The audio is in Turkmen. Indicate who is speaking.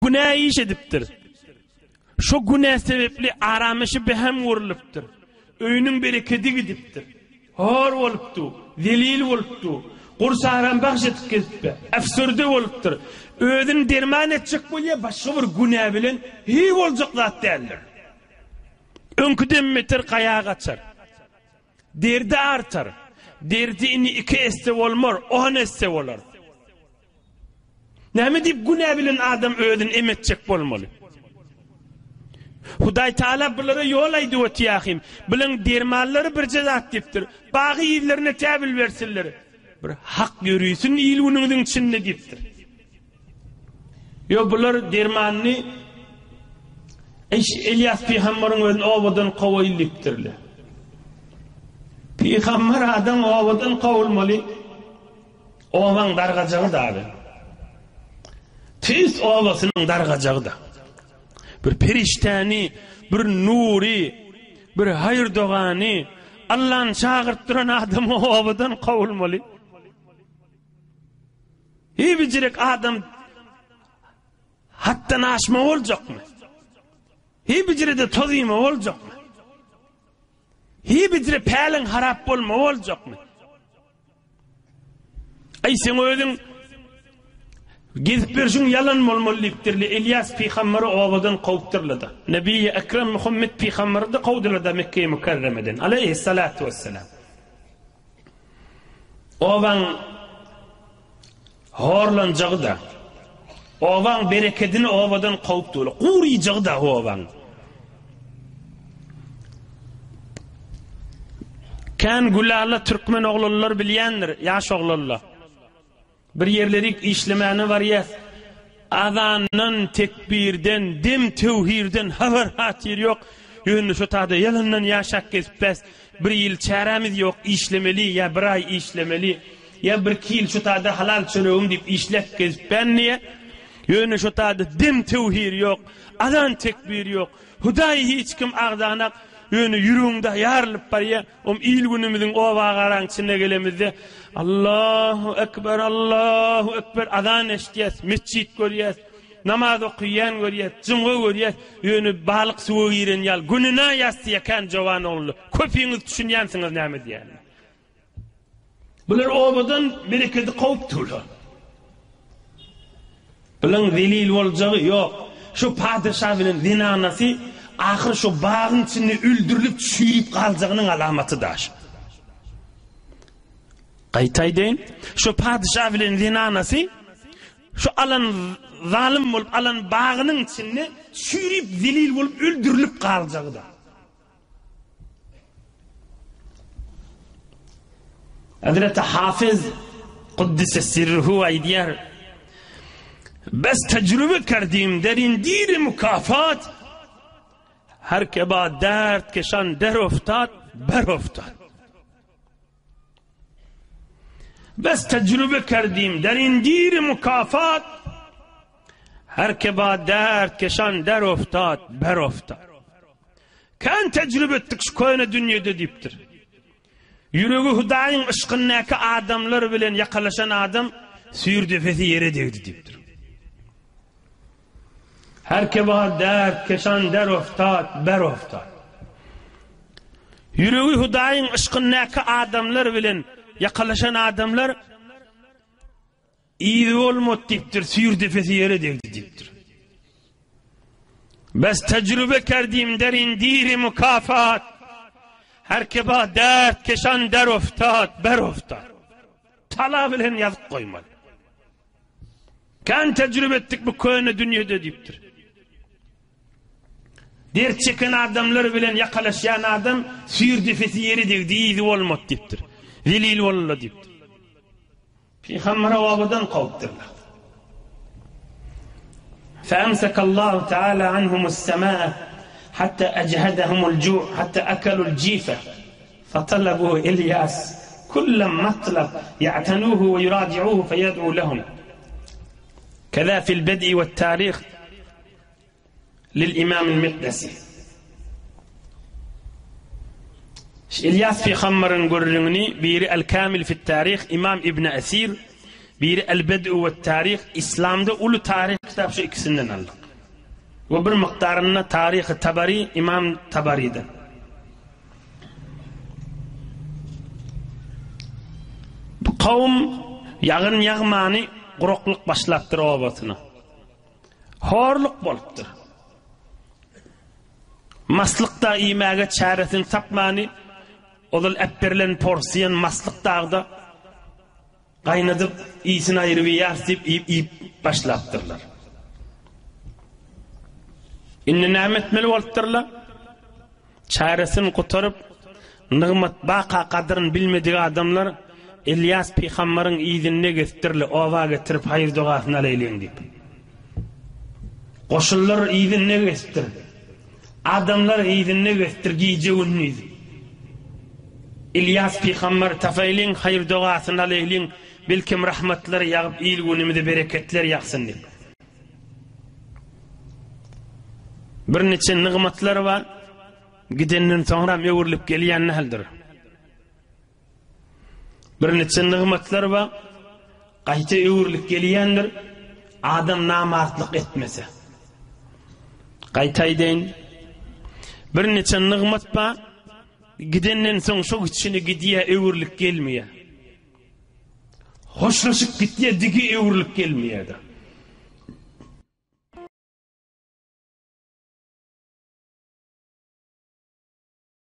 Speaker 1: Günä iş edipdir. Şo günä sebepli aramyşy behem gurlupdyr. Öýüniň berekedi gidipdir. Hor bolupdy, zelil bolupdy. Gursagram bagş edip gezipdir. Äfsürde bolupdyr. Özüni derman etjek bolýar, başga bir günä bilen hiý boljak zat däldir. Öňküden beter gaýa gaçar. Derdi artar. Derdi indi iki esse bolmar, on esse bolar. Näme diýip günä bilen adam özüni em etjek bolmaly? Hudaý Taala bulara ýol aýdyp otyahym. Bulaň dermanlary birje zat diýipdir. Bagy yzlaryna täbil bersinler. Bir hak ýörisin il-günüňiziň içinde diýipdir. Ýo bular dermanyny Eş Elýas pygambaryň özüni obadan kowaýyl diýipdirler. Pygambar adam obadan kowulmaly. Obaň dargajagy dagy. Tüýs obasynyň dargajagy-da. Bir perişdäni, bir nury, bir haýyr-dogany, Allany çagyryp duran adamy obadan kowulmaly. Hiç adam hatdan aşma boljakmy? Hiç bijirede toz iýme boljakmy? Hiç bijire päliň harap bolma boljakmy? Aý seň özüň gezip berşiň ýalan bolmaly diýipdirli. Elýas pygamberi obadan kowupdyrlar-da. Nebi Ekrem Muhammet pygamberi-de kowdular-da Mekge-i Mükerremeden. Aleýhissalatu wesselam. Obaň horlanjagy-da, obaň berekedini obadan kowup durlar. Guryjagy-da obaň. Kän gülala türkmen oglanlar bilýändir, ýaş oglanlar. Bir ýerlerik işlemäne barýas. Azandan, tekbirden, dem töwhirden habar-hatyr ýok. Ýöne şo tada ýalandan ýaşap gezipbäs. Bir ýyl çärämiz ýok, işlemeli ýa bir aý işlemeli, ýa birki ýyl şu tada halal çöregim diýip işläp gezipbän diýýä. Ýöne şo tada dem töwhir ýok, azan tekbir ýok. Hudaýy hiç kim agzanak, ýöne ýüregiňde ýarylyp barýa. Om il-günümiziň oba-garaň içine gelemizde, Allahu ekber, Allahu ekber azan eşidýäs, metjit görýäs, namaz okaýan görýäs, jumga görýäs, ýöne balyk suwa giren ýaly gününe ýas diýýär kän jowan ogullar. Köpüňiz düşünýänsiňiz näme diýýänimi. Bular obadan berekedi kowup durlar. Bulaň zelil boljagy ýok. Şu padyşa bilen zenanasy ahyr şu bagyň içinde öldürilip çüýrüp galjagynyň alamaty daş. Gaýta aýdaýyn, şu padyşa bilen zenanasy şu alan zalym bolup alan bagynyň içinde çüýrüp zelil bolup öldürilip galjagy da. Hazreti Hafız Kuddise Sirruhu aýdýar, Bes tejrübe kerdim derin diri mukafat, her ke ba dert keşan der oftat, ber oftat. Bes tejrübe kerdim derin diri mukafat, her ke ba dert keşan der oftat, ber oftat. Kän tejrübe etdik şu köne dünýede diýipdir. Ýüregi Hudaýyň yşkyndaky adamlar bilen ýakalaşan adam süýr depesi ýere degdi diýipdir. Her ke ba dert keşan der oftat, ber oftat. Ýüregi Hudaýyň yşkyndaky adamlar bilen ýakalaşan adamlar yzy bolmady diýipdir, süýr depesi ýere degdi diýipdir. Bes tejrübe kerdim derin diri mukafat. Her ke ba dert keşan der oftat, ber oftat. Tala bilen ýazyp goýmaly. Kän tejrübe etdik bu köne dünýede diýipdir. Dert çeken adamlar bilen ýakalaşýan adam süýr depesi ýere degdi, yzy bolmady diýipdir. Zelil boldy diýipdir. Pygambere obadan kowupdyrlar. Feemsekallahu Teala anhumus semaa hatta ejhedehumul ju' hatta akalul jife. Fatalabu Ilyas kulle matlab ya'tanuhu ve yuraji'uhu feyed'u lehum. Keza fil bed'i ve tarih lil imamil Mekdesi. Ilyas pygamberiň gürrüňini biri El Kamil fit Tarih Imam Ibn Esir, Biri El-Bed'u we-Tarih, Islamda uly taryh kitap şu ikisinden aldyk. We bir mukdarynda Taryhy Tabari, Imam Tabariden. Bu kowum ýagyn ýagmany guraklyk başlapdyr obasyna. Horluk bolupdyr. Maslyk da iýmäge çäresini tapmany ozal äpberilen porsiýan maslyk dagda Gaýnadyp, iýsin aýryp iýýäris diýip, iýip, iýip başlapdyrlar. Indi näme etmeli bolupdyrlar? Çäresini gutaryp, nygmat baka gadyryny bilmedik adamlar Elýas pygambaryň yzynda gezipdirler, oba getirip haýyr-dogasyny alaýlyň diýip. Goşunlar yzynda gezipdir. Adamlar yzynda gezipdir gije-gündiz. Ylýas pygambary tapaýlyň, haýyr-dogasyny alaýlyň, belkem rahmatlar ýagyp, il-günümize bereketler ýagsyn diýip. Birniçe nygmatlar bar, gidenden soňram öwrülip gelýän däldir. Birniçe nygmatlar bar, gaýta öwrülip gelýändir, adam namartlyk etmese. Gaýta aýdaýyn, birniçe nygmat bar, gidenden soň şo gidişine gidýär, öwrülip gelmeýär. Hoşlaşyp gitýär, digi öwrülip gelmeýär-de.